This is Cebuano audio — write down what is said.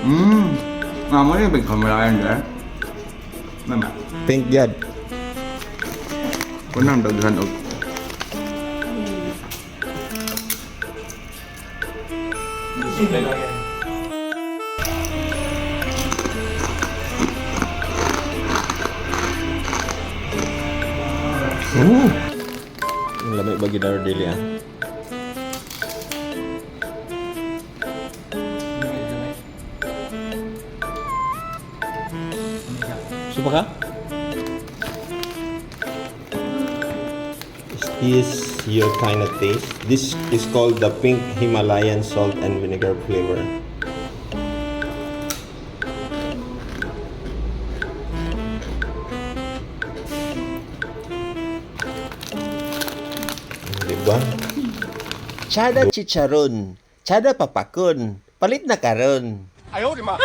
Nga mo yung big kamalayan there. Mama. Pink yad. Kunang daghan og Ang lamig ba gid dili ah? Supa ka? Is this your kind of taste? This is called the pink Himalayan salt and vinegar flavor. Diba? Chada chicharon, chada papakon, palit na karon. 哎呦我的妈！